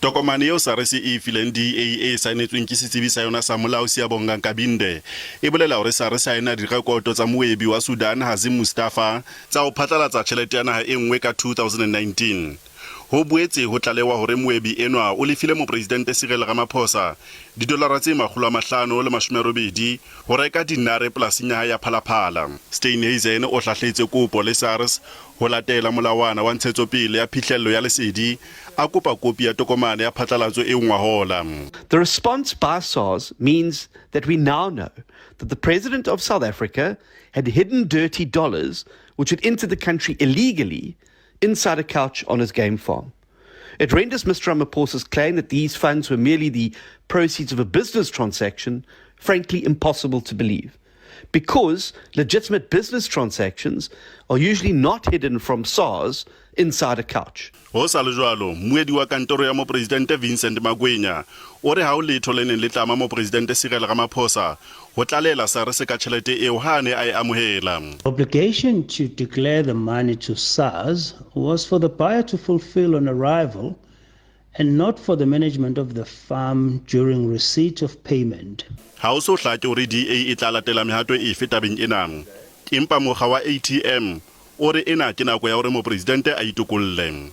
Tokomane eo SARS e e fileng DA e saenetsweng ke setsebi sa yona sa molao Siyabonga Nkabinde e bolela hore SARS ha e na direkoto tsa moebi wa Sudan Hazim Mustafa tsa ho phatlalatsa tjhelete ya naha e nngwe ka 2019. Ho boetse ho tlalewa hore moebi enwa o lefile Mopresidente Cyril Ramaphosa didolara tse 580 ho reka dinare polasing ya hae ya Phalaphala. Steenhuisen o hlahletse kopo le SARS ho latela molawana wa ntshetsopele ya phihlello ya lesedi, a kopa kopi ya tokomane ya phatlalatso eo ngwahola. The response by SARS means that we now know that the President of South Africa had hidden dirty dollars which had entered the country illegally inside a couch on his game farm. It renders Mr. Ramaphosa's claim that these funds were merely the proceeds of a business transaction frankly impossible to believe, because legitimate business transactions are usually not hidden from SARS inside a couch. Ho sa le jwalo, mmuedi wa kantoro ya Mopresidente Vincent Magwenya o re ha ho letho le neng le tlama Mopresidente Cyril Ramaphosa ho tlalehela SARS ka tjhelete eo ha a ne a e amohela. Obligation to declare the money to SARS was for the buyer to fulfill on arrival and not for the management of the farm during receipt of payment. Ha ho so hlake hore DA e tla latela mehato efe tabeng ena. Empa mokga wa ATM o re ena ke nako ya hore mopresidente a itokolle.